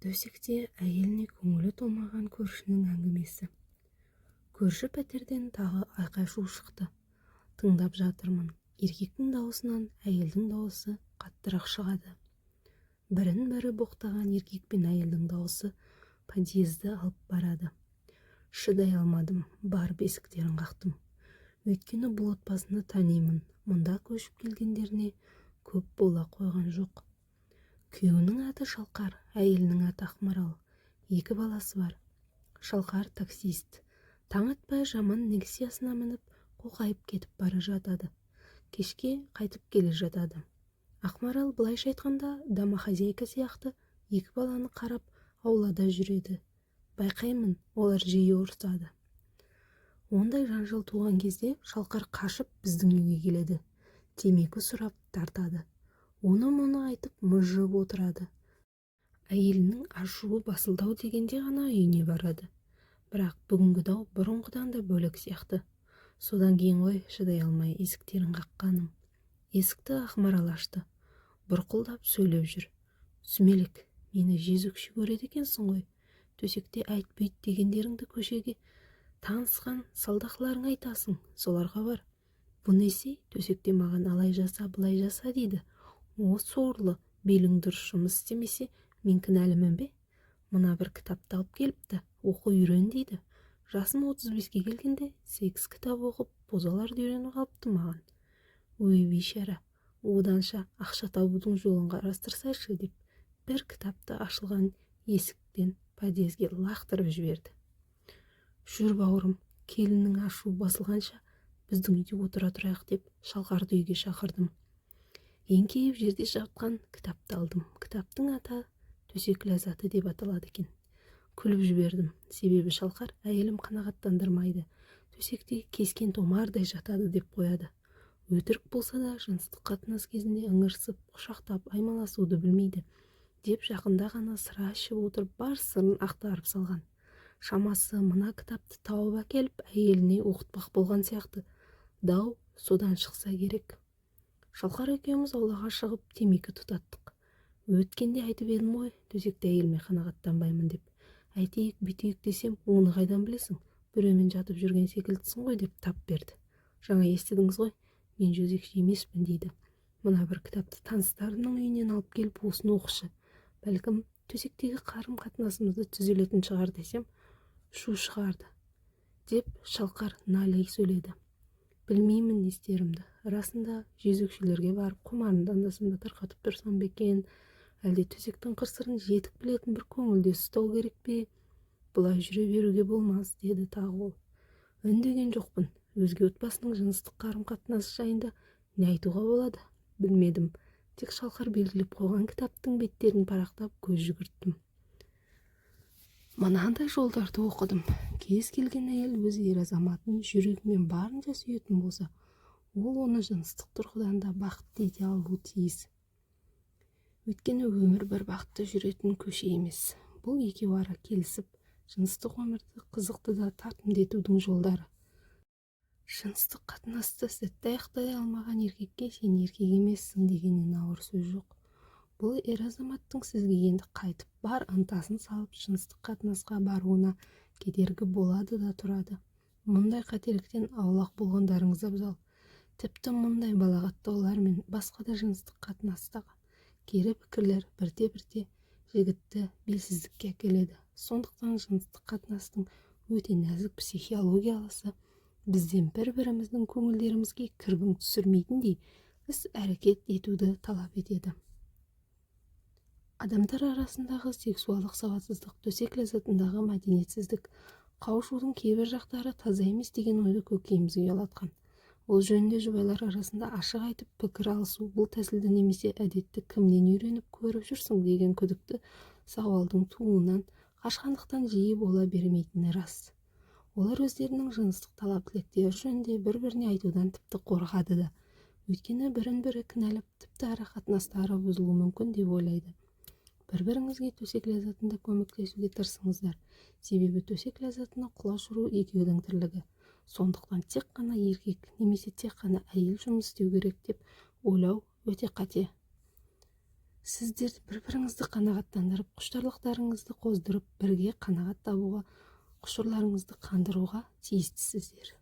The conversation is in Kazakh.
Төсекте әйеліне көңілі толмаған көршінің әңгімесі. Көрші пәтерден тағы айқай-шу шықты. Тыңдап жатырмын. Еркектің дауысынан әйелдің дауысы қаттырақ шығады. Бірін-бірі боқтаған еркек пен әйелдің дауысы подъезді алып барады. Шыдай алмадым, барып есіктерін қақтым. Өйткені бұл отбасыны танимын. Мұнда көшіп келгендеріне көп бола қойған жоқ. Күйеуінің аты Шалқар, әйелінің аты Ақмарал. Екі баласы бар. Шалқар таксист. Таң атпай жаман Нексиясына мініп, қоқайып кетіп бара жатады. Кешке қайтып келе жатады. Ақмарал, былайша айтқанда, домохозяйка сияқты, екі баланы қарап аулада жүреді. Байқаймын, олар жиі ұрысады. Ондай жанжал туған кезде Шалқар қашып біздің үйге келеді. Темекі сұрап тартады. Оны-мұны айтып мыжып отырады. Әйелінің ашуы басылды-ау дегенде ғана үйіне барады. Бірақ бүгінгі дау бұрынғыдан да бөлек сияқты. Содан кейін ғой шыдай алмай есіктерін қаққаным. Есікті Ақмарал ашты. Бұрқылдап сөйлеп жүр. «Сүмелек, мені жезөкше көреді екенсің ғой. Төсекте айт-бүйт дегендеріңді көшеге танысқан салдақыларыңа айтасың, соларға бар. Бұ несі, төсекте маған алай жаса, былай жаса дейді. О, сорлы, белің дұрыс жұмыс істемесе, мен кінәлімін бе? Мына бір кітапты алып келіпті, оқы, үйрен дейді. Жасым 35-ке келгенде секс кітап оқып, позаларды үйреніп алыпты маған. Өй, бейшара, оданша ақша табудың жолын қарастырсайшы», — деп бір кітапты ашылған есіктен подъезге лақтырып жіберді. «Жүр, бауырым, келіннің ашуы басылғанша біздің үйде отыра тұрайық», — деп Шалқарды үйге шақырдым. Еңкейіп жерде жатқан кітапты алдым. Кітаптың аты «Төсек ләззаты» деп аталады екен. Күліп жібердім, себебі Шалқар «әйелім қанағаттандырмайды, төсекте кескен томардай жатады» деп қояды. Өтірік болса да, жыныстық қатынас кезінде ыңырсып, құшақтап, аймаласуды білмейді деп жақында ғана сыра ішіп отырып бар сырын ақтарып салған. Шамасы, мына кітапты тауып әкеліп, әйеліне оқытпақ болған сияқты. Дау содан шықса керек. Шалқар екеуміз аулаға шығып темекі тұтаттық. «Өткенде айтып едім ғой, төсекте әйеліме қанағаттанбаймын деп. Әйтейік, бүйтейік десем, оны қайдан білесің, біреумен жатып жүрген секілдісің ғой» деп тап берді. «Жаңа естідіңіз ғой, мен жезөкше емеспін дейді. Мына бір кітапты таныстарымның үйінен алып келіп, осыны оқышы, бәлкім, төсектегі қарым қатынасымызды түзелетін шығар десем, шу шығарды», — деп Шалқар налей сөйледі. Білмеймін не істерімді. Расында, жезөкшелерге барып құмарымды анда-санда тарқатып тұрсам ба екен, әлде төсектің қыр-сырын жетік білетін бір көңілдес ұстау керек пе? «Бұлай жүре беруге болмас», — деді тағы ол. Үндеген жоқпын. Өзге отбасының жыныстық қарым-қатынасы жайында не айтуға болады, білмедім. Тек Шалқар белгілеп қойған кітаптың беттерін парақтап, көз жүгірттім. Мынандай жолдарды оқыдым: «Кез келген әйел өз ер азаматын жүрегімен барынша сүйетін болса, ол оны жыныстық тұрғыдан да бақытты ете алуы тиіс. Өйткені өмір бір бағытта жүретін көше емес. Бұл екеуара келісіп, жыныстық өмірді қызықты да тартымды етудің жолдары». Жыныстық қатынасты сәтті аяқтай алмаған еркекке «сен еркек емессің» дегеннен ауыр сөз жоқ. Бұл ер азаматтың сізге енді қайтып бар ынтасын салып жыныстық қатынасқа баруына кедергі болады да тұрады. Мұндай қателіктен аулақ болғандарыңыз абзал. Тіпті мұндай балағаттаулар мен басқа да жыныстық қатынастағы кері пікірлер бірте-бірте жігітті белсіздікке әкеледі. Сондықтан жыныстық қатынастың өте нәзік психологиялысы бізден бір-біріміздің көңілдерімізге кірбің түсірмейтіндей іс-әрекет етуді талап етеді. Адамдар арасындағы сексуалдық сауатсыздық, төсек ләззатындағы мәдениетсіздік, қауышудың кейбір жақтары таза емес деген ойды көкейімізге ұялатқан. Ол жөнінде жұбайлар арасында ашық айтып пікір алысу, бұл тәсілді немесе әдетті кімнен үйреніп, көріп жүрсің деген күдікті сауалдың тууынан қашқандықтан жиі бола бермейтіні рас. Олар өздерінің жыныстық талап-тілектері жөнінде бір-біріне айтудан тіпті қорқады да. Өйткені бірін-бірі кінәлап, тіпті ара қатынастары бұзылуы мүмкін деп ойлайды. Бір-біріңізге төсек ләззатында көмектесуге тырысыңыздар. Себебі төсек ләззатына құлаш ұру екеудің тірлігі. Сондықтан тек қана еркек немесе тек қана әйел жұмыс істеу керек деп ойлау өте қате. Сіздер бір-біріңізді қанағаттандырып, құштарлықтарыңызды қоздырып, бірге қанағат табуға, құшырларыңызды қандыруға тиістісіздер.